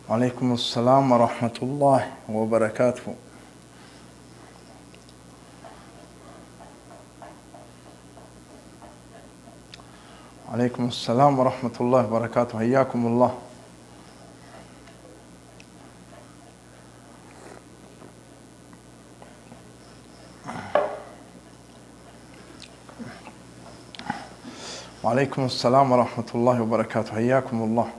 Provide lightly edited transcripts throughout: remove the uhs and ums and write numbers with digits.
وعليكم السلام ورحمة الله وبركاته. وعليكم السلام ورحمة الله وبركاته، حياكم الله. وعليكم السلام ورحمة الله وبركاته، حياكم الله.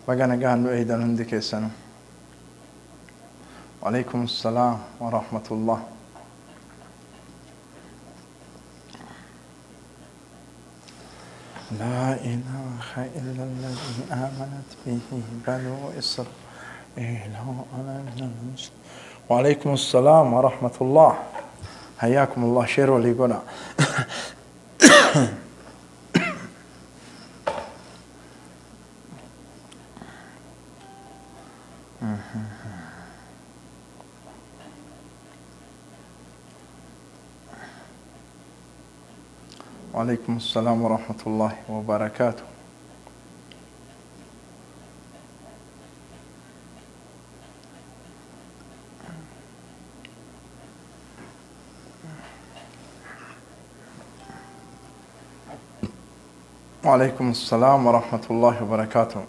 Baga nagaan nu eeydan hundi keessanu. وعليكم السلام ورحمة الله. لا إله إلا الذي آمنت به بنو إسرائيل وأنا من المسلمين. وعليكم السلام ورحمة الله، حياكم الله. شير ولي قنا. وعليكم السلام ورحمة الله وبركاته. وعليكم السلام ورحمة الله وبركاته.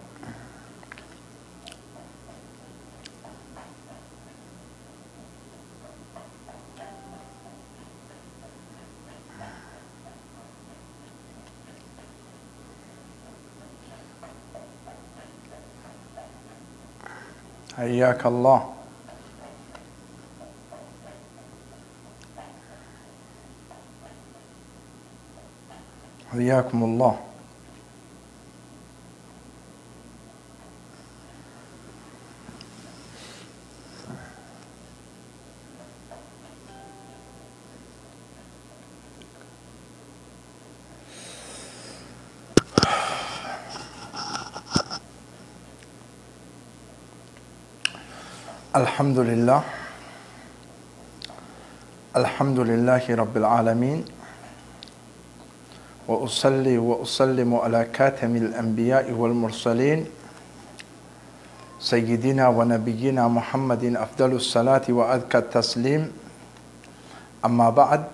حياك الله. حياكم الله. الحمد لله، الحمد لله رب العالمين، وأصلي وأسلم على كاتم الأنبياء والمرسلين سيدنا ونبينا محمد أفضل الصلاة وأزكى التسليم. أما بعد،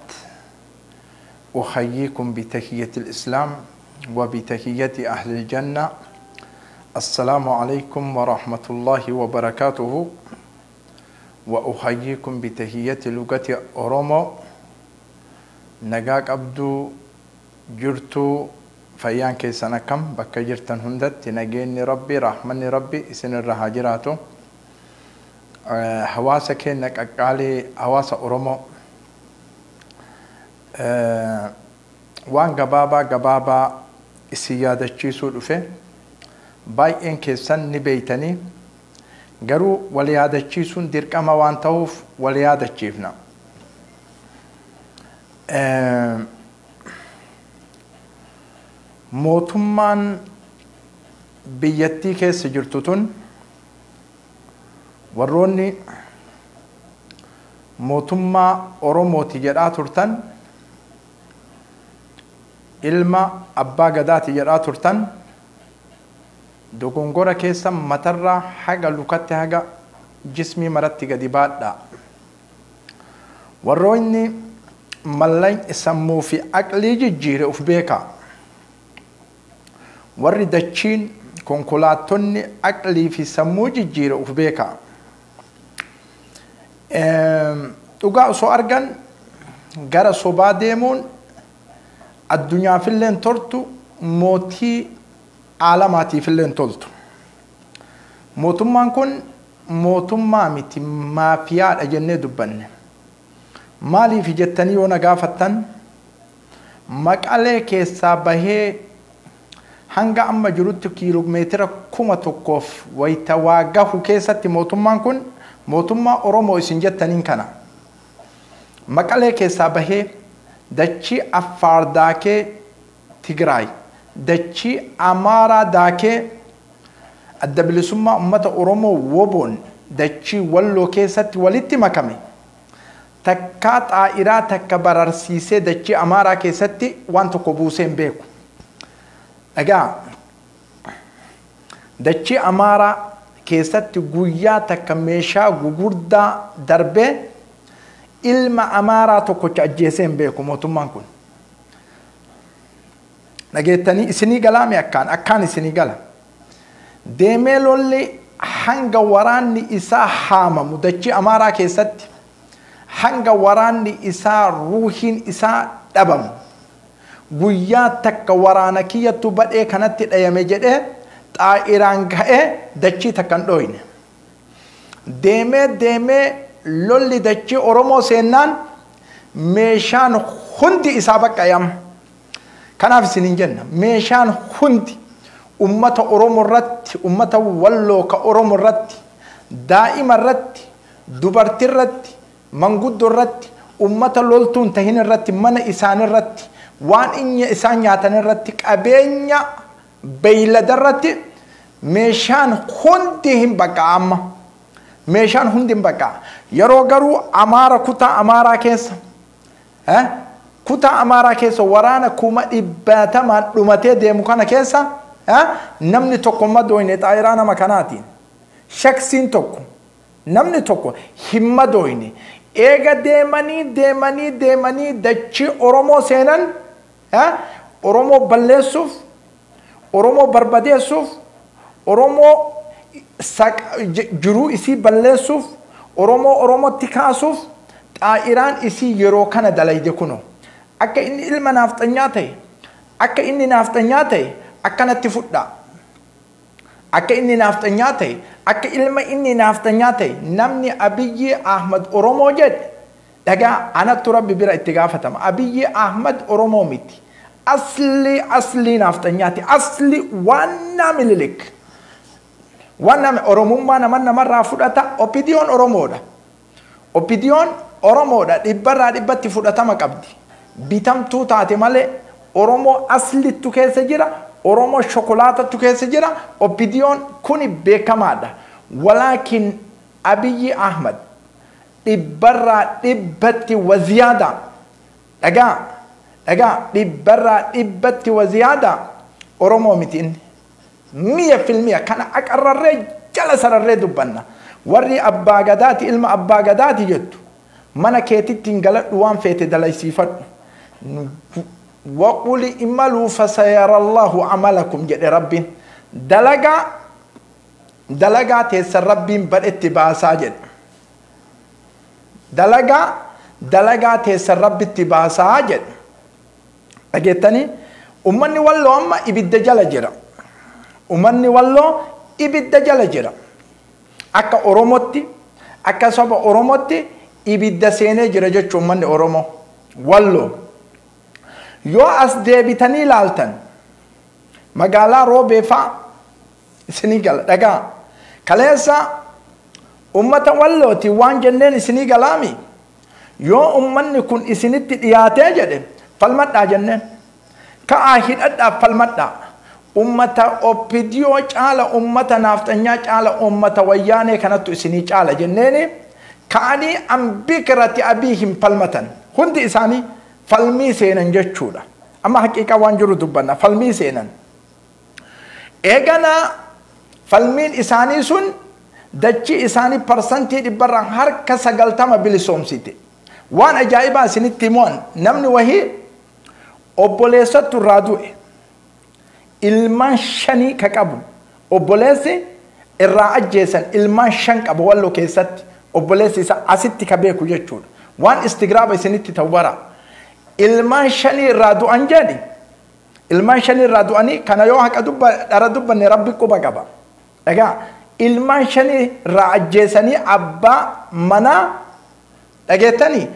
أحييكم بتحية الإسلام وبتحية أهل الجنة. السلام عليكم ورحمة الله وبركاته. وأحييكم بتحية لغة أورومو. نجاك أبدو جرتو فيان كيسانا كم بكا جرتن هندت نجيني ربي رحمني ربي إسن الرهاجراتو. حواسة كينك أقالي حواسة أورومو. وان قبابا قبابا إسيادة تشيسو دفه بايئن كيسان نبيتني garuu wal yaadachiisuun dirqama waan ta'uuf wal yaadachiifna. Mootummaan biyyattii keessa jirtu tun warroonni mootummaa Oromooti jedhaa turtan, ilma abbaa gadaati jedhaa turtan, dogongora keessa matarraa haga lukatti haga jismii maratti gadi baadha. Warroonni mallan sammuu fi aqlii jijjiire uf beeka. Warri dachiin konkolaattonni aqlii fi sammuu jijjiire uf beeka. Dhugaa osoo argan gara sobaa deemuun addunyaafillee tortu, mootii caalamaatiifillee toltu. Mootummaan kun mootummaa miti, maafiyaadha jennee dubbanne. Maaliif jettanii yoo na gaafattan, Maqalee keessaa bahee hanga amma jirutti kiiloomeetira 1000 wayita waa gahu keessatti mootummaan kun mootummaa Oromoo isin jettaniin kana. Maqalee keessaa bahee dachii Affaar daakee Tigraay, dachii Amaaraa daakee adda bilisummaa uummata Oromoo woboon dachii Walloo keessatti walitti makame. Takkaa xaa'iraa takka bararsiisee dachii Amaaraa keessatti waan tokko buusee hin beeku. Dhagaa, dachii Amaaraa keessatti guyyaa takka meeshaa gugurdaa darbee ilma Amaaraa tokkocha ajjeesee hin beeku mootummaan kun. Dhageettanii isinii galaame akkaan isinii gala. Deemee lolli hanga waraanni isaa haamamu dachii Amaaraa keessatti, hanga waraanni isaa ruuhiin isaa dhabamu, guyyaa takka waraana kiyyattu badhee kanatti dhayame jedhee xaa'iraan ka'ee dachii takka hin dhooyne. Deemee deemee lolli dachii Oromoo seennaan meeshaan hundi isaa baqqayama. Kanaaf isiniin jenna, meeshaan hundi ummata Oromoo irratti, ummata Walloo ka Oromoo irratti, daa'ima irratti, dubartii irratti, manguddoo irratti, ummata loltuun tahin irratti, mana isaan irratti, waan inni isaan nyaatan irratti, qabeenya beeylada irratti meeshaan hundi hin baqqa'ama. Meeshaan hundi hin baqqa'a. Yeroo garuu Amaara kutaa Amaaraa keessa, kutaa Amaaraa keessa waraana 100,000 dhumatee deemu kana keessa namni tokko madooyne xaayiraa nama kanaatiin. Shaksiin tokko, namni tokko hin madooyne. Eega deemanii deemanii deemanii dachii Oromoo seenan, Oromoo balleessuuf, Oromoo barbadeessuuf, Oromoo jiruu isii balleessuuf, Oromoo Oromootti kaasuuf xaayiraan isii yeroo kana dalayde kunoo. Akka inni ilma naafxanyaa ta'e, akka inni naafxanyaa ta'e akkanatti fudhaa. Akka inni naafxanyaa ta'e, akka ilma inni naafxanyaa ta'e, namni Abiyyi Ahmad Oromoo jedhe dhagaa, anattu Rabbi bira itti gaafatama. Abiyyi Ahmad Oromoo miti. Asli asli naafxanyaati. Asli waannaa Mililik. Waan Oromummaa nama namarraa fudhata. Opidiyoon Oromoodha. Opidiyoon Oromoodha. Dhibbarraa dhibbatti fudhatama qabdi. Bitamtuu taate malee Oromoo aslittu keessa jira. Oromoo shokolaatattu keessa jira. Opidiyoon kuni beekamaadha. Walaakin Abiyyi Ahmad dhibbarraa dhibbatti waziyaada. Dhagaa, dhagaa, dhibbarraa dhibbatti waziyaada Oromoo miti inni. 100% kana aqarrarree jala sararree dubbanna. Warri abbaa gadaati, ilma abbaa gadaati jettu, mana keetitti hin galadhu, waan feete dalaysiifadhu. Waquli imaluu fasayara Allahu amalakum jedhe Rabbiin. Dalagaa dalagaa teessan Rabbiin badhetti baasaa jedhe. Dalagaa dalagaa teessan Rabbitti baasaa jedhe. Dhageettanii, ummanni Walloo amma ibidda jala jira. Ummanni Walloo ibidda jala jira. Akka Oromootti, akka saba Oromootti ibidda seenee jira jechuun ummanni Oromoo Walloo. Yoo as deebitanii ilaaltan magaalaa Roobee fa'a isinii gala dhagaa. Kaleessa ummata Wallooti waan jenneen isinii galaami. Yoo ummanni kun isinitti dhiyaatee jedhe falmadhaa jenneen. Ka'aa hidhadhaaf falmadhaa. Ummata Oppidiyoo caala, ummata naafxanyaa caala, ummata wayyaanee kanattu isinii caala jenneeni ka'anii ambikirati abii hin falmatan. Hundi isaanii falmii seenan jechuudha. Amma haqiiqaa waan jiru dubbanna, falmii seenan. Eeganaa falmiin isaanii sun dachii isaanii 90% bilisoomsite. Waan ajaa'ibaa isinitti himuun, namni wahii obboleessattu irraa du'e. Ilmaan shanii ka qabu obboleessi irraa ajjeesan, ilmaan 5 qabu Walloo keessatti, obboleessi isa asitti ka beeku jechuudha. Waan istigraaba isinitti ta'u bara. Ilmaan shanii irraa du'an jedhi. Ilmaan shanii irraa du'anii kana yoo haqa dubba dhara dubbanne Rabbi quba qaba. Dhagaa, ilmaan shanii irraa ajjeesanii abbaa manaa dhageettanii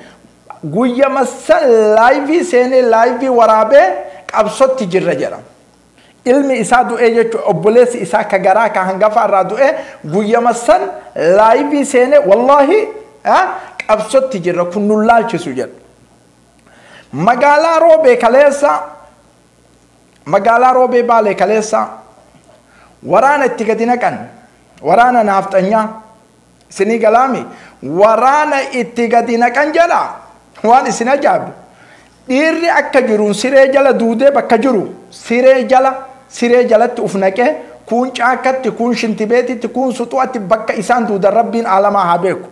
guyyama san live seenee live waraabee qabsotti jirra jedha. Ilmi isaa du'ee jechuudha, obboleessi isaa ka garaa ka hangafa irraa du'ee guyyama san live seenee wallaahi qabsotti jirra, kun nu laalchisu jedha. Magaalaa Roobee kaleessa, magaalaa Roobee Baalee kaleessa waraana itti gadi naqan, waraana naafxanyaa. Isinii galaami waraana itti gadi naqan jedha waan isin ajaa'ibu. Dhiirri akka jiruun siree jala duudee bakka jiru siree jalatti uf naqee kun caakkatti kun shintibeetitti kun suxu'atti bakka isaan duudan rabbiin alamaa haa beeku.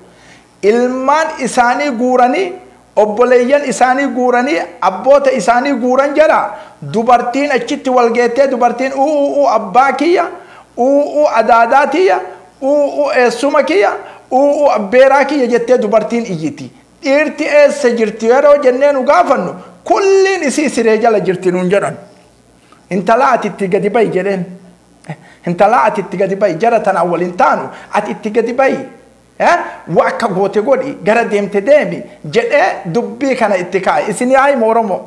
Ilmaan isaanii guuranii obboleeyyan isaanii guuranii abboota isaanii guuran jedha. Dubartiin achitti walgeettee dubartiin u'uu abbaa kiyya u'uu adaadaa kiyya u'uu eessuma kiyya u'uu abbeeraa kiyya jettee dubartiin iyyiti. Dhiirti eessa jirti yeroo jennee nu gaafannu kulliin isii siree jala jirti nuun jedhan. Intala ati itti gadi bahi jedheen. Intala ati itti gadi bahi jara tanaan waliin taanu ati itti gadi bahi. Waa akka goote godhi gara deemte deemi jedhee dubbii kana itti kaa'e. Isin yaa'ima Oromoo.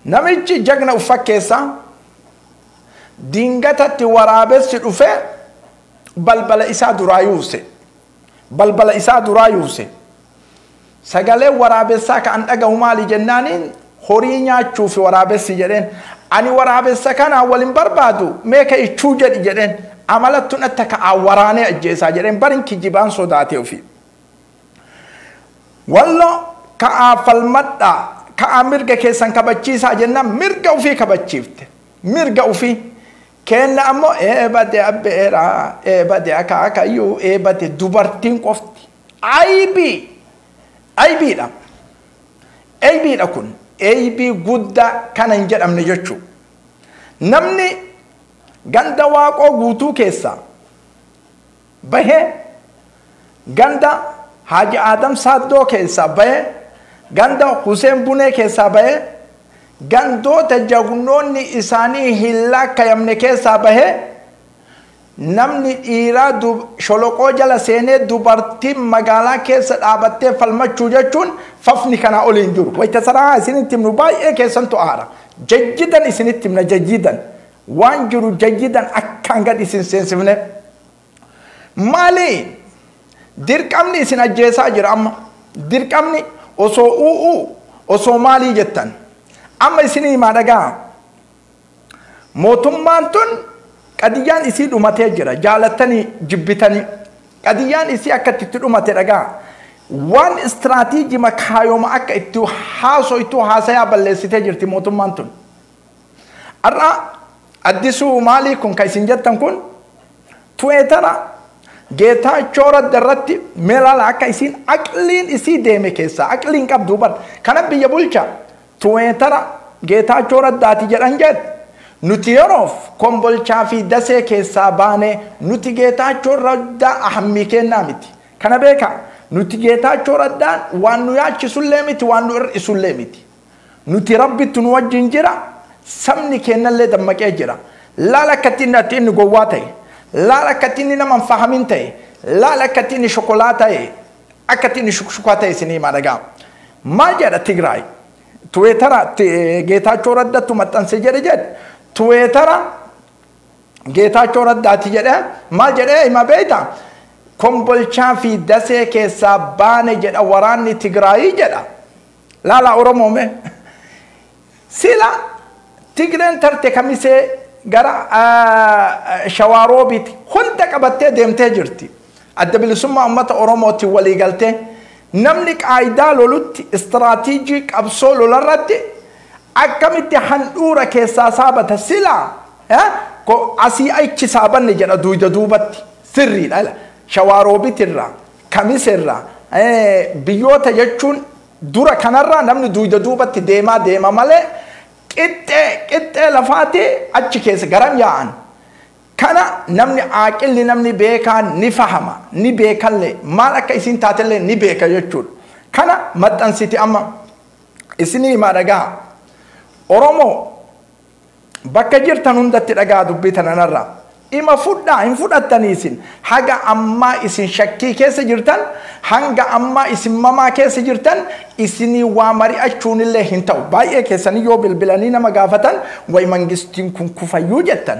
Namichi jagna uffakkeessa dingatatti waraabessi dhufee balbala isaa duraa yuuse. Balbala isaa duraa yuuse. Sagalee waraabessaa kan dhagahu maali jennaaniin horii nyaachuuf waraabessi jedheen. Ani waraabessa kana waliin barbaadu meeka ichuu jedhi jedheen. Amalattuun atta ka'a waraanee ajjeesaa jedheen barin kijibaan sodaatee ofii. Wallo ka'aa falmadhaa ka'aa mirga keessan kabachiisaa jennaan mirga ofii kabachiifte. Mirga ofii. Kenna ammoo eebate abbeeraa eebate akaakayyuu eebate dubartiin qofti. Aybii aybiidha. Aybiidha kun aybii guddaa kana hin jedhamne jechuudha. Namni ganda waaqoo guutuu keessaa bahee ganda Haaji Adam Saaddoo keessaa bahee ganda Huseen Bunee keessaa bahee gandoota jagnoonni isaanii hin laakkayamne keessaa bahee namni dhiiraa sholoqoo jala seenee dubartiin magaalaa keessa dhaabattee falmachuu jechuun fafni kanaa ol hin jiru. Wayita saraa isinitti himnu baay'ee keessantu aara. Jajjidan isinitti himna jajjidan. Waan jiru jajjidan akkaan gad isin seensifne. Maali? Dirqamni isin ajjeesaa jira amma. Dirqamni osoo u'uu osoo maalii jettan. Amma isinii himaa dhagaa. Mootummaan tun qadiyyaan isii dhumatee jira. Jaalattanii jibbitanii. Qadiyyaan isii akka itti dhumate dhagaa. Waan istiraatiijii makaayoma akka itti haasoitu haasayaa balleessitee jirti mootummaan tun. Har'a addisuu maalii kun kan isin jettan kun Tiwiitara Geetaachoo Raddaa irratti meelaala akka isiin aqliin isii deeme keessaa aqliin qabdu bar. Kana biyya bulcha Tiwiitara Geetaachoo Raddaati jedhan jedhe. Nuti yeroof Kombolchaa fi Dasee keessaa baane nuti Geetaachoo Raddaa ahammii kennaa miti. Kana beekaa nuti Geetaachoo Raddaan waan nu yaachisullee miti waan nu hir'isullee miti. Nuti Rabbitti nu wajjin jira sabni kennallee dammaqee jira. Laala akkatti inni gowwaa ta'e. Laala akkatti inni nama hin fahamin ta'e. Laala akkatti inni shokolaa ta'e. Akkatti inni shukshukaa ta'e isinii himaa dhagaa. Maal jedha Tigraay? Tiwiitara Geetaachoo Raddattu maxxanse jedhe jedhe. Tiwiitara Geetaachoo Raddaati jedhe maal jedhee hima beektaa? Kombolchaa fi Dasee keessaa baane jedha waraanni Tigraayii jedha. Laala Oromoo mee? Sila Tigreen tarte kamisee gara Shawaaroobiiti hunda qabattee deemtee jirti. Adda bilisummaa uummata Oromootiin walii galtee namni qaayidaa lolutti istiraatiijii qabsoo lolarratti akkamitti handhuura keessaa saabata silaa asii achi saabanne jedha duuda duubatti sirriidha. Shawaaroobitirraa kamiseerraa biyyoota jechuun dura kanarraa namni duuda duubatti deemaa deema malee qixxee lafaati achi keessa garam yaa'an. Kana namni aaqilli namni beekaan ni fahama ni beekallee maal akka isin taatellee ni beeka jechuudha. Kana maxxansiti amma isinii himaa dhagaa. Oromoo bakka jirtan hundatti dhagaa dubbii tanarraa. Ima fudhaa hin fudhattanii isin haga ammaa isin shakkii keessa jirtan hanga ammaa isin mamaa keessa jirtan isinii waa mari'achuunillee hin ta'u. Baay'ee keessanii yoo bilbilanii nama gaafatan wayi mangistiin kun kufayyuu jettan.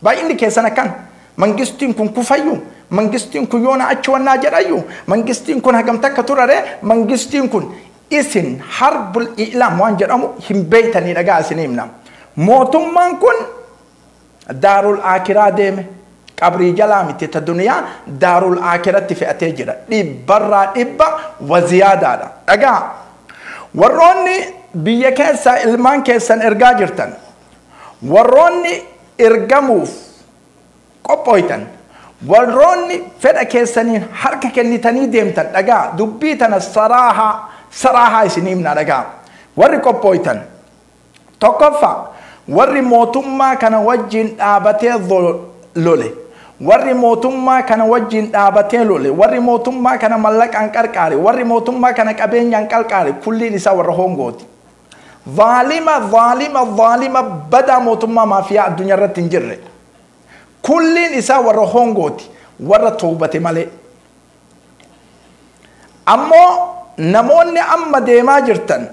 Baay'inni keessan akkan mangistiin kun kufayyuu mangistiin kun yoona achi wannaa jedhayyuu mangistiin kun hagam takka turare mangistiin kun isin harbul i'laam waan jedhamu hin beeytanii dhagaa isinii himna. Mootummaan kun daarul akiraa deeme Qabrii jalaa miti ta duniyaa daarul aakiratti fe'atee jira. Dhibbarraa dhibba waziyaadaadha. Dhagaa warroonni biyya keessaa ilmaan keessan ergaa jirtan, warroonni ergamuuf qophooytan, warroonni fedha keessaniin harka kennitanii deemtan, dhagaa dubbii tana saraahaa isinii himna. Dhagaa warri qophooytan, tokkoffaa warri mootummaa kana wajjin dhaabatee lole, warri mootummaa kana wajjin dhaabatee lole, warri mootummaa kana mallaqaan qarqaare, warri mootummaa kana qabeenyaan qarqaare, kulliin isaa warra hongooti. Zaalima zaalima zaalima badaa mootummaa maafiyaa addunyaa irratti hin jirre. Kulliin isaa warra hongooti, warra toobate malee. Ammoo namoonni amma deemaa jirtan,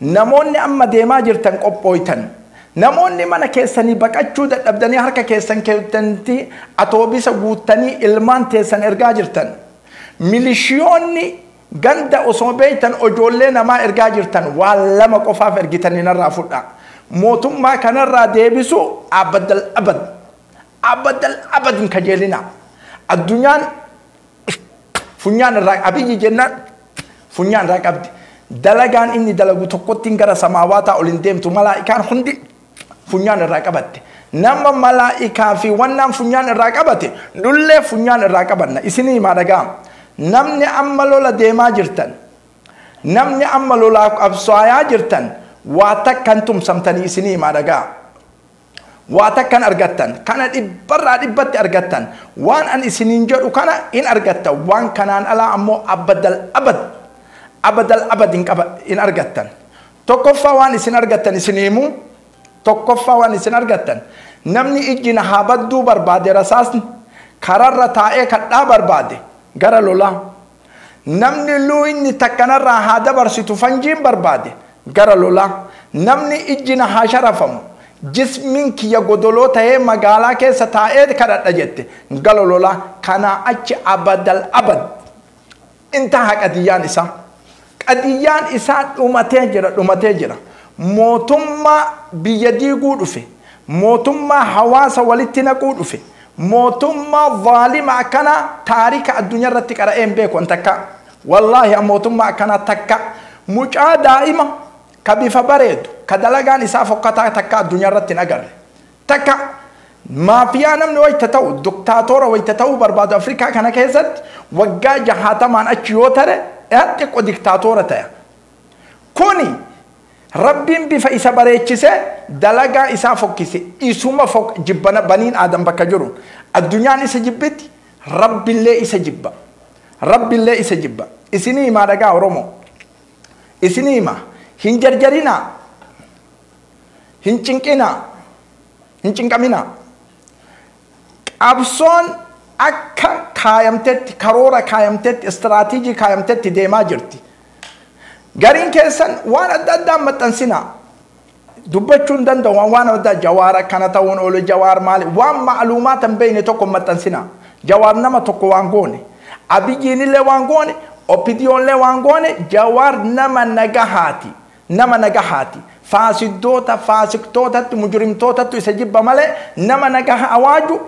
namoonni amma deemaa jirtan qophooytan, namoonni mana keessanii baqachuu dadhabdanii harka keessan keessatti atoobisa guuttanii ilmaan teessan ergaa jirtan, milishiyoonni ganda osoo beeytan ijoollee namaa ergaa jirtan, waan lama qofaaf ergitanii narraa fudha. Mootummaa kanarraa deebisu abadal abad abadal abad hin kajeelina. Addunyaan funyaan irraa Abiyyi jennaan funyaan irraa qabdi. Dalagaan inni dalagu tokkottiin gara samaawaataa ol hin deemtu, malaa'ikaan hundi funyaan irraa qabatte. Nama malaa'ikaa fi wannaan funyaan irraa qabate nullee funyaan irraa qabanna. Isinii himaa dhagaa. Namni amma lola deemaa jirtan, namni amma lolaa qabsaayaa jirtan, waa takkan tumsamtanii isinii himaa dhagaa. Waa takkan argattan, kana dhibbarraa dhibbatti argattan, waan an isiniin jedhu kana hin argattan. Waan kanaan alaa ammoo abadal abad abadal abad hin argattan. Tokkoffaa waan isin argattan isin himu, tokkoffaa waan isin argattan, namni ijji na haa badduu barbaade, rasaasni kararra taa'ee kadhaa barbaade gara lolaa. Namni luuyni takkanarraa haa dabarsitu fanjiin barbaade gara lolaa. Namni ijji na haa sharafamu, jismiin kiyya godoloo ta'ee magaalaa keessa taa'ee kadhadha jette gara lolaa. Kanaa achi abadal abad intaha qadiyyaan isaa. Qadiyyaan isaa dhumatee jira, dhumatee jira. Mootummaa biyya diiguu dhufe, mootummaa hawaasa walitti naquu dhufe, mootummaa zaalima akkanaa taarika addunyaa irratti qara'ee hin beeku an takka. Wallaahi mootummaa akkanaa takka mucaa daa'ima ka bifa bareedu ka dalagaan isaa fokkataa takka addunyaa irratti hin agarre. Takka maafiyaa namni wayita ta'u diktaatora wayita ta'uu barbaadu Afrikaa kana keessatti waggaa 60n achi yoo tare xiqqoo diktaatora ta'a. Kuni Rabbiin bifa isa bareechise dalagaa isaa fokkise, isuma jibbana baniin aadam bakka jiru. Addunyaan isa jibbitti, Rabbillee isa jibba. Rabbillee isa jibba. Isinii himaa dhagaa Oromoo. Isinii himaa. Hin jarjarinaa. Hin cinqinaa. Hin cinqaminaa. Qabsoon akka kaayamtetti, karoora kaayamtetti, istiraatiijii kaayamtetti deemaa jirti. Gariin keessan waan adda addaan maxxansinaa. Dubbachuu hin danda'u waan adda Jawaar akkana ta'uun oolu, Jawaar maali waan ma'luumaata hin beekne tokko maxxansinaa. Jawaar nama tokko waan goone, Abiyyiin illee waan goone, Oppidiyoon illee waan goone, Jawaar nama nagahaati. Nama nagahaati. Faasiddoota, faasiktootatti, mujrimtootatti isa jibba malee nama nagaha awaaju.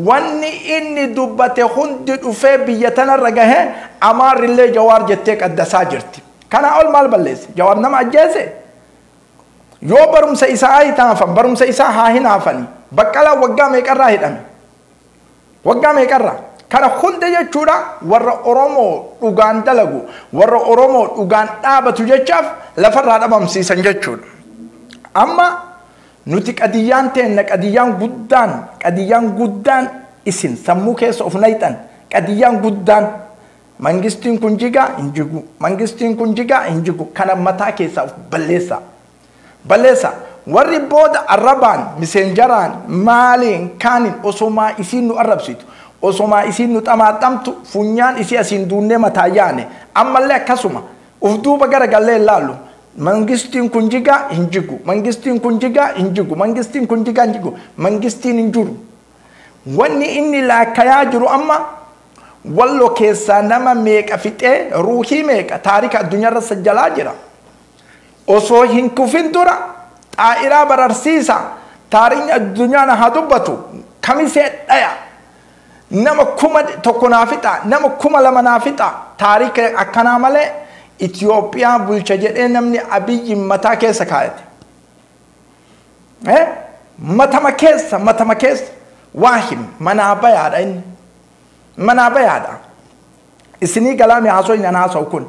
Wanni inni dubbate hundi dhufee biyya tanarra gahee Amaarrillee Jawaar jettee qaddasaa jirti. Kanaa ol maal balleesse? Jawaar nama ajjeese? Yoo barumsa isaa hinaafan, barumsa isaa haa hinaafani. Baqqalaa waggaa meeqarraa hidhame? Waggaa meeqarraa? Kana hunda jechuudha warra Oromoo dhugaan dalagu, warra Oromoo dhugaan dhaabatu jechaaf lafarraa dhabamsiisan jechuudha. Amma nuti qadiyyaan teenna, qadiyyaan guddaan, qadiyyaan guddaan isin sammuu keessa of nayxan, qadiyyaan guddaan mangistiin kun jigaa hin jigu, mangistiin kun jigaa hin jigu, kana mataa keessaa of balleessa. Balleessa. Warri booda arrabaan, miseenjaraan, maaliin, kaaniin osomaa isiin nu arrabsitu, osomaa isiin nu xamaaxamtu, funyaan isii asiin duunnee mataa yaane, ammallee akkasuma uf duuba garagallee ilaallu. Mangistiin kun jigaa hin jigu, mangistiin kun jigaa hin jigu, mangistiin kun jigaa hin jigu, mangistiin hin jiru. Wanni inni laakkayaa jiru amma Walloo keessaa nama meeqa fixee ruuhii meeqa taarika addunyaarra sajjalaa jira. Osoo hin kufin dura xaa'iraa bararsiisa taarikni addunyaa na haa dubbatu. Kamisee dhaya. Nama 1000 naa fixa, nama 2000 naa fixa. Taarika akkanaa malee Itoophiyaa bulcha jedhee namni Abiyyi mataa keessa kaayate. Matama keessa, matama keessa. Waahim manaa bayaadha inni. Manaa bayaadha. Isinii galaame haasoo hin haasa'u kun.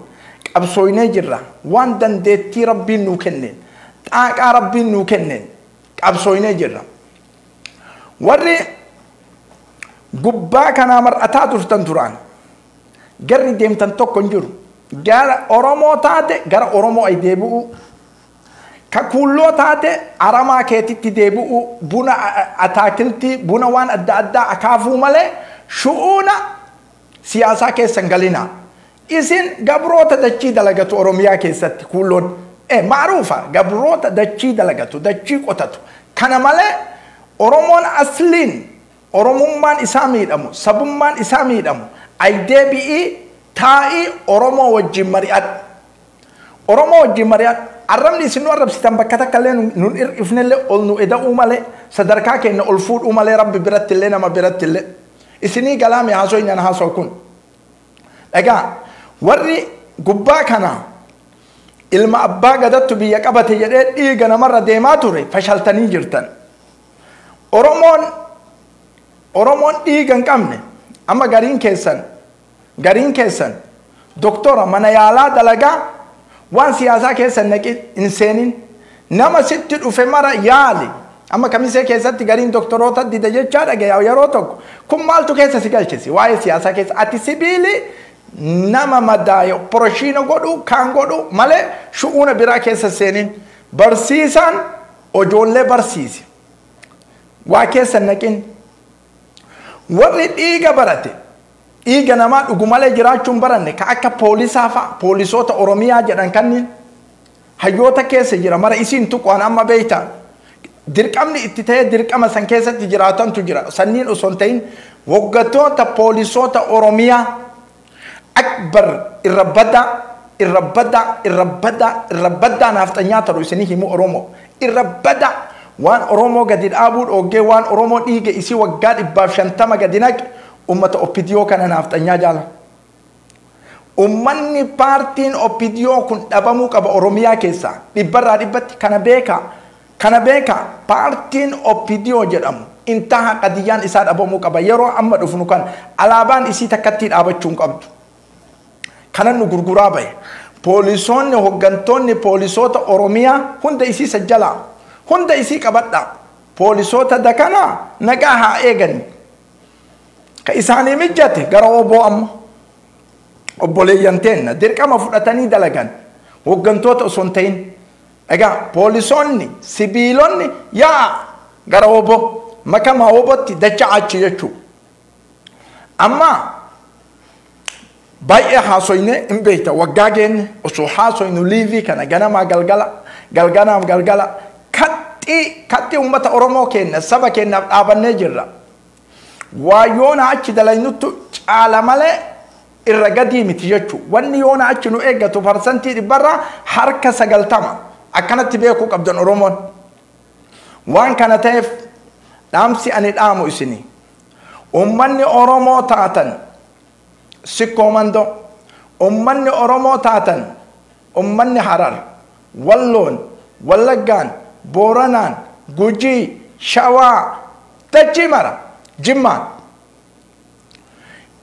Qabsooynee jirra. Waan dandeettii Rabbiin nuu kenneen, xaaqaa Rabbiin nuu kenneen qabsooynee jirra. Warri gubbaa kanaa mar'ataa turtan duraan garri deemtan tokko hin jiru. Gara Oromoo taate gara Oromoo ay deebi'u. Ka kuulloo taate aramaa keetitti deebi'u, buna ataakiltii, buna waan adda addaa akaafuu malee shu'uuna siyaasaa keessan galinaa. Isin gabroota dachii dalagatu Oromiyaa keessatti kuulloon. Maaruufa gabroota dachii dalagatu, dachii qotatu. Kana malee Oromoon asliin Oromummaan isaa miidhamu, sabummaan isaa miidhamu, ay deebi'ii taa'ii Oromoo wajjin mari'adhu. Oromoo wajjin mari'adhu. Arrabni isin nu arrabsitan bakka takka illee nun ir'ifnellee ol nu eda'uu malee, sadarkaa keenya ol fuudhuu malee Rabbi biratti illee nama biratti illee. Isinii galaame haasoo hin haasoo kun. Egaa warri gubbaa kanaa ilma abbaa gadattu biyya qabate jedhee dhiiga namarra deemaa ture fashaltanii jirtan. Oromoon dhiiga hin qabne amma gariin keessan doktora mana yaalaa dalagaa waan siyaasaa keessan naqi hin seenin, nama sitti dhufe mara yaali. Amma kamisee keessatti gariin doktoroota dida jechaa dhagaya yeroo tokko kun maaltu keessa si galchisi waa'ee siyaasaa keessa ati sibiili nama madaaye opereeshiina godhu kaan godhu malee shu'uuna biraa keessa seenin. Barsiisaan ijoollee barsiisi waa keessa naqin. Warri dhiiga barate dhiiga namaa dhugu malee jiraachuun baranne ka akka poolisaa fa'a poolisoota Oromiyaa jedhan kanneen hayyoota keessa jira mara isiin tuqaan amma beeyta dirqamni itti ta'ee dirqama san keessatti jiraatantu jira. Sanniin osoo hin ta'in waggoota poolisoota Oromiyaa akbar irra badaa irra badaa irra badaa irra badaa naafxanyaa ta'u isinii himu Oromoo irra badaa waan Oromoo gadi dhaabuu dhoggee waan Oromoo dhiiga isii waggaa 150 gadi naqe ummata OPDO kana naafxanyaa jaala. Ummanni paartiin OPDO kun dhabamuu qaba Oromiyaa keessaa dhibbarraa dhibbatti kana beekaa. Kana beekaa paartiin OPDO jedhamu intaha qadiyyaan isaa dhabamuu qaba. Yeroo amma dhufnu kan alaabaan isii takkatti dhaabachuu hin qabdu. Kanan nu gurguraa bahe. Poolisoonni hoggantoonni poolisoota Oromiyaa hunda isii sajjalaa. Hunda isii qabadhaa. Poolisoota dakanaa nagaa haa eegani. Ka isaanii mijjate gara oboo amma. Obboleeyyan teenna dirqama fudhatanii dalagan hoggantoota osoo hin ta'in. Egaa poolisoonni sibiilonni yaa gara oboo makamaa obootti dacha achi jechuu. Amma baay'ee haasoyne hin beekta waggaa geenne osoo haasoynu liivii kana ganamaa galgala galganaaf galgala kaxxii uummata Oromoo keenya saba keenyaaf dhaabannee jirra. Waa yoona achi dalaynutti caala malee irra gadii miti jechuu. Wanni yoona achi nu eeggatu 100% harka 90 akkanatti beekuu qabdan Oromoon. Waan kana ta'eef dhaamsi ani dhaamu isinii. Uummanni Oromoo taatan Sikkoo Mandoo, uummanni Oromoo taatan uummanni Harar, Walloon, Wallaggaan, Booranaan, Gujii, Shawaa, dachii mara, Jimmaan.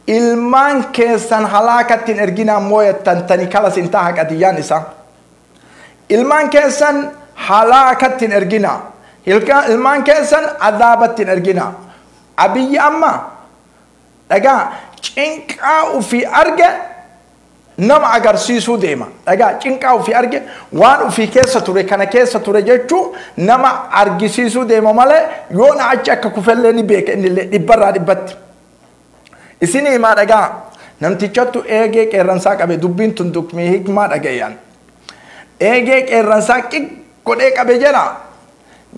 Ilmaan keessan halaakatti hin erginaa mooyattan tani kalas hin taha qadiyyaan isaa. Ilmaan keessan halaakatti hin erginaa. Ilmaan keessan adaabatti hin erginaa. Abiyyi amma dhagaa cinqaa ofii arge nama agarsiisuu deema. Dhagaa cinqaa ofii arge waan ofii keessa ture kana keessa ture jechuu nama argisiisuu deema malee yoona achi akka kufellee ni beeka innillee dhibbarraa dhibbatti. Isin himaa dhagaa namtichattu eegee qeerransaa qabe dubbiin tun dukmii hikmaa dhagayaan. Eegee qeerransaa qiq godhee qabe jedha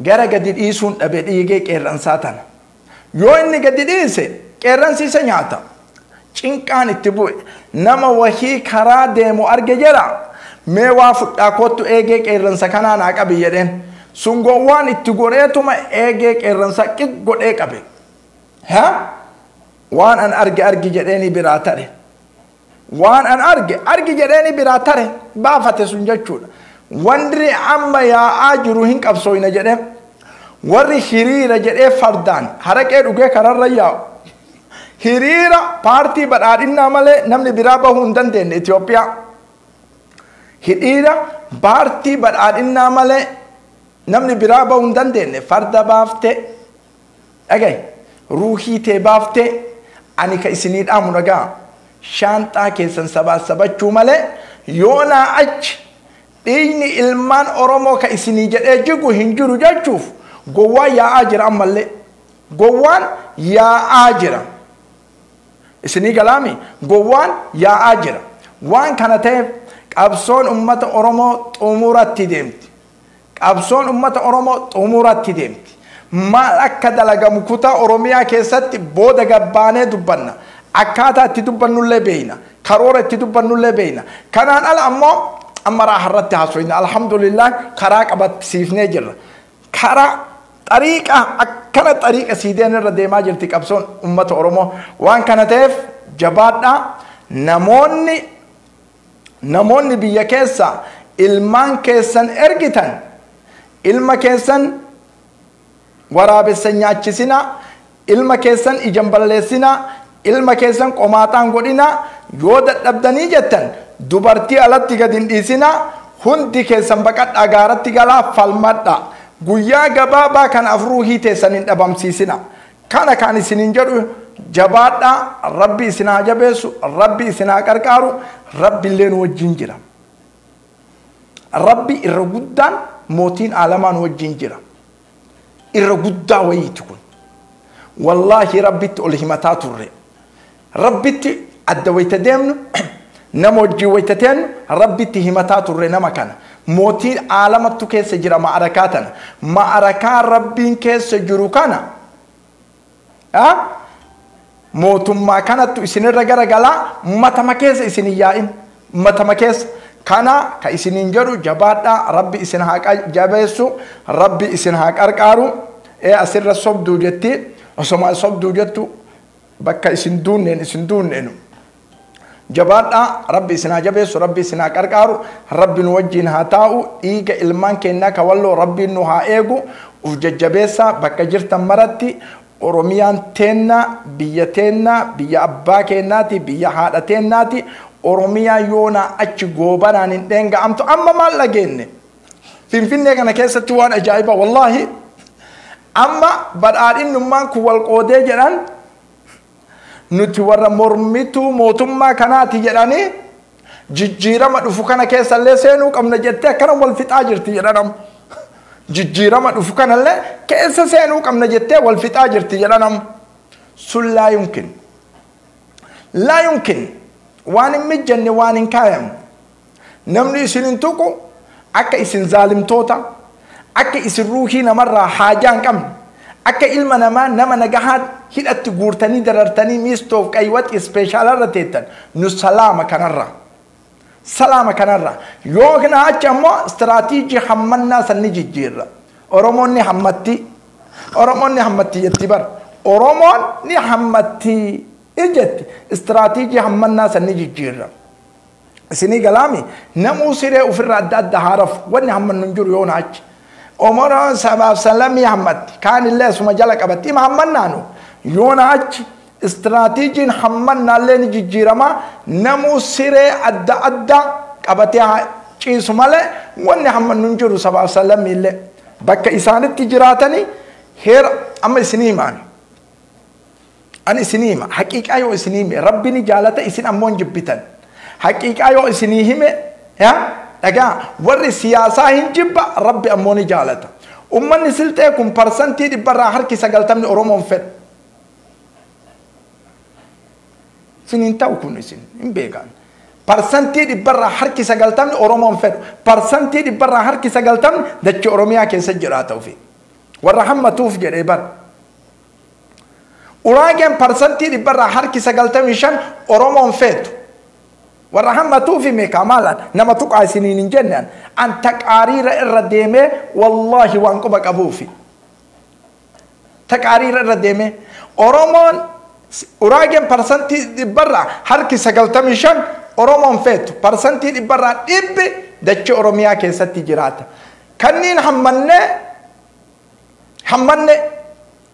gara gadi dhiisuun dhabe dhiigee qeerransaa tana. Yoo inni gadi dhiise qeerransi isa nyaata. Cinqaan itti bu'e nama wahii karaa deemu arge jedha mee waa fudhaa kottu eegee qeerransa kanaa naa qabi jedheen. Sun gowwaan itti godheetuma eegee qeerransa qiq godhee qabe. Ha? Waan an arge argi jedheeni biraa tare. Waan an arge argi jedheeni biraa tare baafate sun jechuudha. Wanni amma yaa'aa jiru hin qabsooyna jedhee warri hiriira jedhee fardaan haraqee dhugee kararra yaa'u. Hiriira paartii badhaadhinnaa malee namni biraa bahuu hin dandeenye Itoophiyaa. Hiriira paartii badhaadhinnaa malee namni biraa bahuu hin dandeenye farda baaftee dhagaye ruuhii tee baaftee ani ka isinii dhaamu dhagaa shaanxaa keessan sabaa sabachuu malee yoonaa achi dhiigni ilmaan Oromoo ka isinii jedhee jigu hin jiru jechuuf gowwaan yaa'aa jira ammallee gowwaan yaa'aa jira. Isinii galaami gowwaan yaa'aa jira. Waan kana ta'eef qabsoon ummata Oromoo xumuratti deemti. Qabsoon ummata Oromoo xumuratti deemti. Maal akka dalagamu kutaa Oromiyaa keessatti booda gabbaanee dubbanna. Akkaataa itti dubbannullee beeyna. Karoora itti dubbannullee beeyna. Kanaan ala ammoo amma raaharratti haasofna. Alhamdulillah karaa qabatsiifnee jirra. Karaa xariiqa akkana xariiqa siideen irra deemaa jirti qabsoon ummata Oromoo. Waan kana ta'eef jabaadhaa. Namoonni biyya keessa ilmaan keessan ergitan ilma keessan waraabessa nyaachisinaa, ilma keessan ijaan balleessinaa, ilma keessan qomaaxaan godhinaa, yoo dadhabdanii jettan dubartii alatti gad hin dhiisinaa, hundi keessan baqadhaa gaaratti galaa falmadhaa. Guyyaa gabaabaa kan afruuhii teessan hin dhabamsiisina. Kana kan isiniin jedhu jabaadhaa, Rabbi isin haa jabeessu, Rabbi isin haa qarqaaru, Rabbi illee nu wajjin jira. Rabbi irra guddaan mootiin aalamaa nu wajjin jira. Irra guddaa wayiiti kun. Wallaahi Rabbitti ol himataa turre. Rabbitti adda wayita deemnu nama wajjin wayita teennu Rabbitti himataa turre nama kana. Mootiin aalamattu keessa jira ma'arakaa tana. Ma'arakaa Rabbiin keessa jiru kana mootummaa kanattu isinirra garagalaa matama keessa isin hin yaa'in. Matama keessa. Kana ka isiniin jedhu jabaadhaa, Rabbi isin haa jabeessu, Rabbi isin haa qarqaaru. Asirra sobduu jetti, osoma sobduu jettu bakka isin duunneen isin duunneenu. Jabaadhaa, Rabbi isin haa jabeessu, Rabbi isin haa qarqaaru, Rabbi nu wajjin haa taa'u, dhiiga ilmaan keenyaa ka walloo Rabbiin nu haa eegu, uf jajjabeessaa bakka jirtan maratti. Oromiyaan teennaa, biyya teennaa, biyya abbaa keenyaati, biyya haadha teennaati. Oromiyaa yoonaa achi goobanaan hin dheenga'amtu. Amma maal dhageenye? Finfinnee kana keessatti waan ajaa'iba wallaahi. Amma badhaadhinnummaan kun wal qoodee jedhan nuti warra mormituu mootummaa kanaati jedhanii jijjiirama dhufu kana keessallee seenuu qabna jettee akkana wal fixaa jirti jedhan amma. Jijjiirama dhufu kanallee keessa seenuu qabna jettee wal fixaa jirti jedhan amma. Sun laa yumkin. Laa yumkin. Waan hin mijanne waan hin kaayamne. Namni isin hin tuqu akka isin zaalimtoota, akka isin ruuhii namarraa haajaa hin qabne, akka ilma namaa nama nagahaa hidhatti guurtanii darartanii miistoof qaywat ispeeshaalarra teettan nu salaama kanarra. Salaama kanarra. Yoo kana achi ammoo istiraatiijii hammannaa san ni jijjiirra. Oromoon ni hammatti. Oromoon ni hammatti jetti bara. Oromoon ni hammatti jetti. Istiraatiijii hammannaa san ni jijjiirra. Isinii galaami namuu siree ofirraa adda adda haarafu wanni hammannu hin jiru yoona achi. Oromoon sabaaf salamii hammatti. Kaan illee asuma jala qabatti. Ima hammannaanu yoona achi istiraatiijiin hammannaallee ni jijjiirama. Namuu siree adda adda qabatee haa ciisu malee wanni hammannu hin jiru sabaaf salamii illee. Bakka isaanitti jiraatanii heera amma isinii himaani. Ani isinii hima. Haqiiqaa yoo isinii hime Rabbi ni jaalata isin ammoo hin jibbitan. Haqiiqaa yoo isinii hime dhagaa warri siyaasaa hin jibba Rabbi ammoo ni jaalata. Ummanni silxee kun parsantii 100 harki 90 Oromoon fedha. Isin hin ta'u kun isin hin beekan. Parsantii 100 harki 90 Oromoon fedhu. Parsantii 100 harki 90 dachee Oromiyaa keessa jiraata ofii. Warra hammatuuf jedhee bara. Uraageen parsantii 100 harki 95 Oromoon feetu. Warra hammatuuf meeqa maalaan nama tuqaa isiniin hin jennaan. An taqaariira irra deemee wallaahi waan quba qabuufi. Taqaariira irra deemee Oromoon Uraageen parsantii dhibbarraa harki 95 Oromoon feetu parsantii dhibbarraa dhibbi dachee Oromiyaa keessatti jiraata. Kanneen hammanne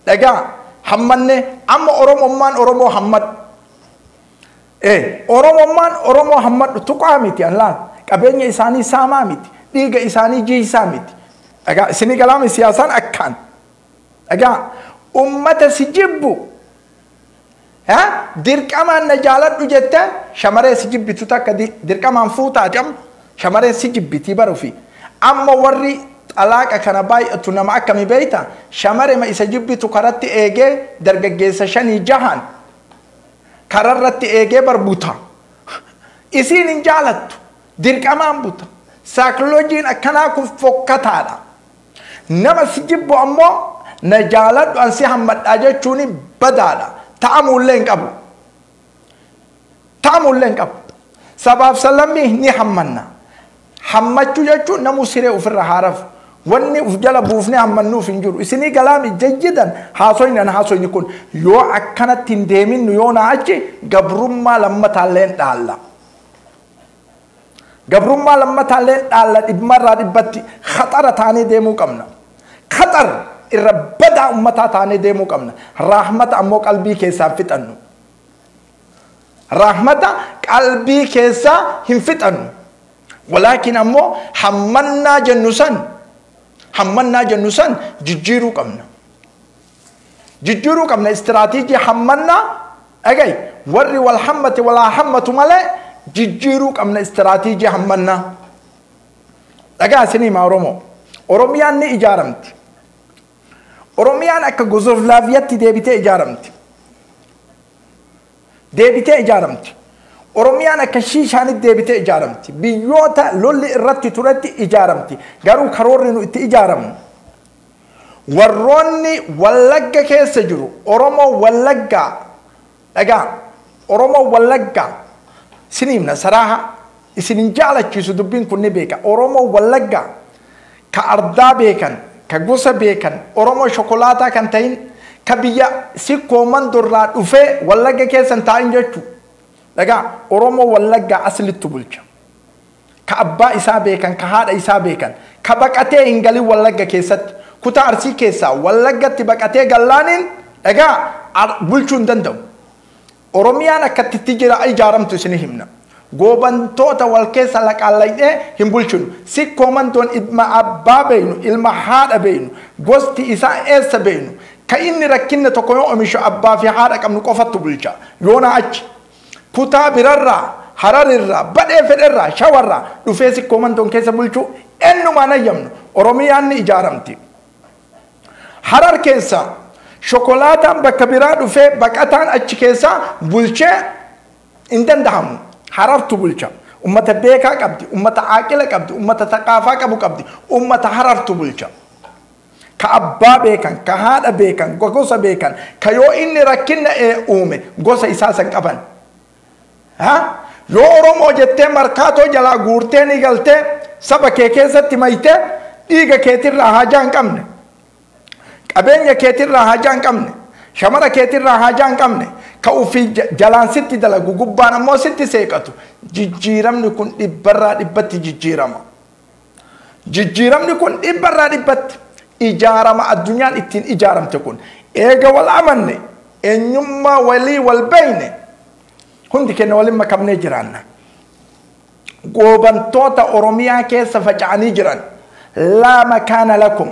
dhagaa hammanne amma Oromummaan Oromoo hammadhu. Oromummaan Oromoo hammadhu tuqaa miti allaan qabeenya isaanii saamaa miti dhiiga isaanii jiisaa miti. Dhagaa isinii galaami siyaasaan akkaan. Dhagaa ummata si jibbu. Dirqamaan na jaaladhu jettee shamaree si jibbitu takka dirqamaan fuutaati amma shamaree si jibbitii baruufi amma warri xalaaqa kana baay'atu nama akkami beeyta shamaree ma isa jibbitu karatti eegee dargaggeessa 5 6 kararratti eegee barbuta isiin hin jaalattu dirqamaan buta saayikiloojiin akkanaa kun fokkataadha nama si jibbu ammoo na jaaladhu an si hammadhaa jechuun badaadha. Ta'amullee hin qabu. Ta'amullee hin qabu. Sabaaf salamii ni hammanna. Hammachuu jechuun namuu siree ofirra haarafu. Wanni of jala buufnee hammannuuf hin jiru. Isinii galaami jajjidan haasoyni an haasoyni kun yoo akkanatti hin deeminnu yoo na achi gabrummaa lammataallee hin dhaalla. Gabrummaa lammataallee hin dhaalla dhibmarraa dhibbatti khaxara taanee deemuu qabna. Khaxara. Irra badaa ummataa taanee deemuu qabna. Rahmata ammoo qalbii keessaa hin fixannu. Rahmata qalbii keessaa hin fixannu. Walaakin ammoo hammannaa jennu san jijjiiruu qabna. Jijjiiruu qabna istiraatiijii hammannaa dhagayi warri wal hammate walaa hammatu malee jijjiiruu qabna istiraatiijii hammannaa. Dhagaa isinii maa Oromoo. Oromiyaan ni ijaaramti. Oromiyaan akka Yugoslaaviyatti deebitee ijaaramti. Deebitee ijaaramti. Oromiyaan akka Shiishaanitti deebitee ijaaramti. Biyyoota lolli irratti turetti ijaaramti. Garuu karoorri nu itti ijaaramnu. Warroonni Wallagga keessa jiru Oromoo Wallaggaa dhagaa Oromoo Wallaggaa siniimna saraaha isin hin jaalachiisu dubbiin kun ni beeka. Oromoo Wallaggaa ka ardaa beekan ka gosa beekan Oromoo shokolaataa kan ta'in ka biyya sikkoo mandorraa dhufee Wallagga keessan taa'in jechuu. Dhagaa Oromoo Wallaggaa aslittu bulcha. Ka abbaa isaa beekan ka haadha isaa beekan ka baqatee hin galin Wallagga keessatti kutaa Arsii keessaa Wallaggatti baqatee gallaaniin dhagaa bulchuu hin danda'u. Oromiyaan akkatti jira ijaaramtu isin himna. Goobantoota wal keessa laqaallay'ee hin bulchinu. Sikkoo mandoon ilma abbaa beeynu, ilma haadha beeynu, gosti isaa eessa beeynu. Ka inni rakkinna tokko yoo oomishu abbaa fi haadha qabnu qofattu bulcha. Yoona achi kutaa birarraa, hararirraa, badhee fedherraa, shawarraa dhufee sikkoo mandoon keessa bulchuu eenyumaan ayyamnu. Oromiyaan ni ijaaramti. Harar keessa shokolaataan bakka biraa dhufee baqataan achi keessaa bulchee hin danda'amu. Harartu bulcha. Ummata beekaa qabdi, ummata aaqila qabdi, ummata thaqaafaa qabu qabdi, ummata harartu bulcha. Ka abbaa beekan, ka haadha beekan, gosa beekan, ka yoo inni rakkinna uume gosa isaa san qaban. Yoo Oromoo jettee markaatoo jalaa guurtee ni galtee saba kee keessatti maytee dhiiga keetirraa haajaa hin qabne. Qabeenya keetirraa haajaa hin qabne. Shamara keetirraa haajaa hin qabne. Ka ofii jalaan sitti dalagu gubbaan ammoo sitti seeqatu. Jijjiiramni kun dhibbarraa dhibbatti jijjiirama. Jijjiiramni kun dhibbarraa dhibbatti ijaarama addunyaan ittiin ijaaramte kun. Eega wal amanne eenyummaa walii wal beeyne hundi keenya waliin makamnee jiraanna. Goobantoota Oromiyaa keessa faca'anii jiran laa makaana lakum.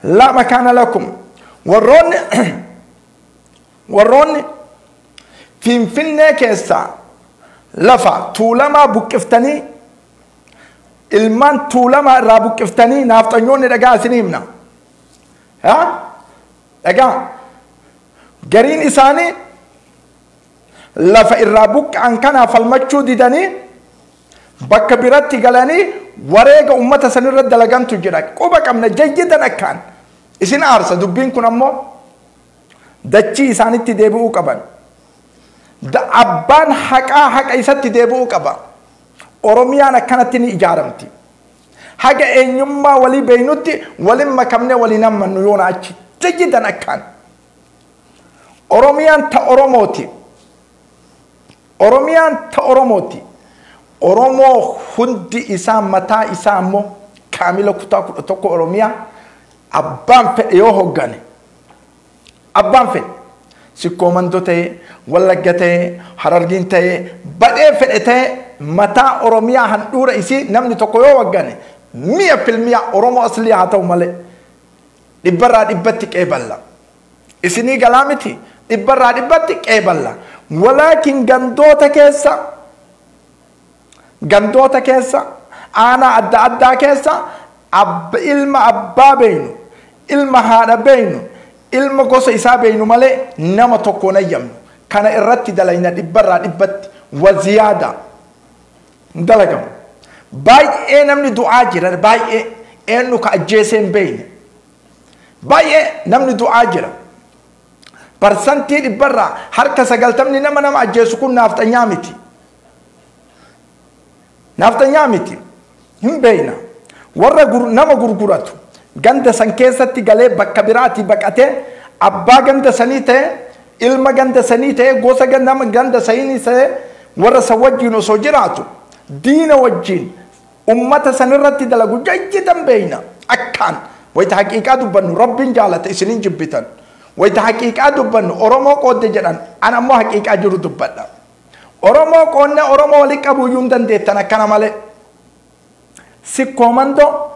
Laa makaana lakum. Warroonni Finfinnee keessaa lafa tuulamaa buqqiftanii ilmaan tuulamaa irraa buqqiftanii naafxanyoonni dhagaa isinii himna. Dhagaa gariin isaanii lafa irraa buqqa'an kanaa falmachuu didanii bakka biratti galanii wareega ummata sanirra dalagantu jira. Quba qabna jayyidan akkaan. Isin aarsa dubbiin kun ammoo dachii isaanitti deebi'uu qaban. Abbaan haqaa haqa isatti deebi'uu qaba. Oromiyaan akkanatti ni ijaaramti. Haga eenyummaa walii beeynutti waliin makamnee waliin hammannu yoona achi jayyidan akkaan. Oromiyaan ta Oromooti. Oromiyaan ta Oromooti. Oromoo hundi isaa mataa isaa ammoo kaamila kutaa 11 Oromiyaa abbaan fedhe yoo hoggane abbaan fedhe Sikkoo Mandoo ta'e, Wallagga ta'e, Harargiin ta'e, badhee fedhe ta'e mataa Oromiyaa handhuura isii namni tokko yoo hoggane 100% Oromoo aslii haa ta'u malee 100% qeeballa. Isinii galaa miti 100% qeeballa. Walaakin gandoota keessa aanaa adda addaa keessa ilma abbaa beeynu, ilma haadha beeynu, ilma gosa isaa beeynu malee nama tokkoon ayyamnu. Kana irratti dalayna 100% waziyaada dalagamu. Baay'ee namni du'aa jira, baay'ee eenyu ka ajjeesee hin beeyne. Baay'ee namni du'aa jira. 90% nama ajjeesu kun naafxanyaa miti. Naafxanyaa miti. Hin beeyna. Warra nama gurguratu ganda san keessatti galee bakka biraatii baqatee abbaa ganda sanii ta'e, ilma ganda sanii ta'e, gosa nama ganda sanii ta'e warra san wajjin osoo jiraatu diina wajjin ummata sanirratti dalagu jajjitan beeyna. Akkaan wayita haqiiqaa dubbannu Rabbiin jaalata isinin jibbitan. Wayita haqiiqaa dubbannu Oromoo qoodde jedhan, an ammoo haqiiqaa jiru dubbadha. Oromoo qoonne Oromoo waliin qabuu iyyuu hin dandeettan akkana malee. Sikkoo Mandoo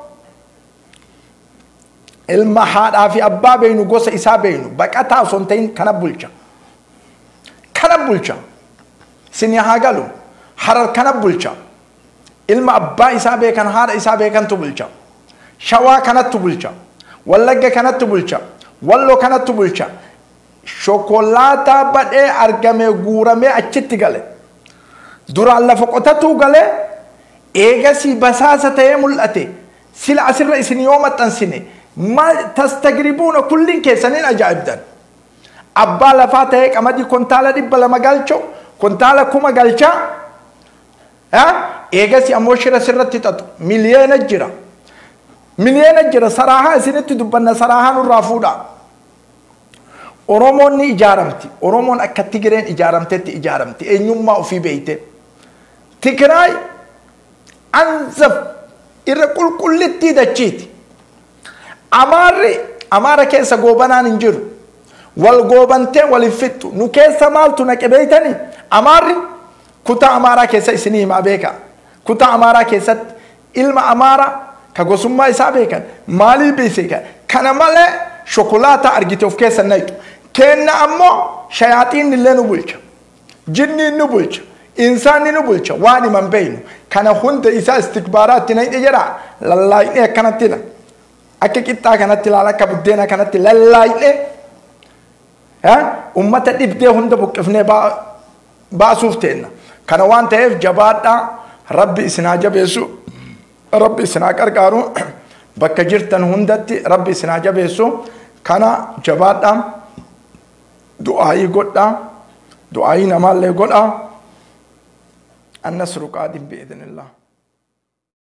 ilma haadhaa fi abbaa beeynu, gosa isaa beeynu, baqataa osoo hin ta'in kana bulcha. Kana bulcha. Sini haa galu. Harar kana bulcha. Ilma abbaa isaa beekan, haadha isaa beekantu bulcha. Shawaa kanattu bulcha. Wallagga kanattu bulcha. Walloo kanattu bulcha. Shokolaataa badhee argame guuramee achitti gale. Duraan lafa qotatuu galee eegasii basaasa ta'ee mul'ate. Sila asirra isin yoo maxxansine maal tastagribuuna kulliin keessaniin ajaa'ibdan. Abbaa lafaa ta'ee qamadii kontaala 200 galcho, kontaala 1000 galchaa. Eegasii ammoo shira sirratti xaxu. Miliyoona jira. Miliyoona jira. Saraahaa isinitti dubbanna, saraahaa nurraa fuudhaa. Oromoon ni ijaaramti. Oromoon akka Tigireen ijaaramtetti ijaaramti. Eenyummaa ofii beeyte. Tigraay anzaf irra qulqullittii dachiiti. Amaarri Amaara keessa goobanaan hin jiru. Wal goobantee wal fixxu. Nu keessa maaltu naqe beeytanii? Amaarri kutaa Amaaraa keessa isinii himaa beeka. Kutaa Amaaraa keessatti ilma Amaaraa ka gosummaa isaa beekan maalii beekan kana malee shokolaataa argite of keessa naqxu. Kenna ammoo shayaaxiin illee nu bulcha. Jinniin nu bulcha. Insaanni nu bulcha. Waan himan beeynu. Kana hunda isaa istikbaaraatti naqxe jedha. Lallaayinee akkanatti la. Akka qixxaa kanatti ilaala, akka buddeena kanatti lallaayinee. Ummata dhibdee hunda buqqifnee baasuuf teenna. Kana waan ta'eef jabaadhaa. Rabbi isin haa jabeessu. Rabbi isin haa qarqaaru. Bakka jirtan hundatti Rabbi isin haa jabeessu. Kana jabaadhaa. Du'aayii godhaa. Du'aayii namaallee godhaa. النصر قادم بإذن الله.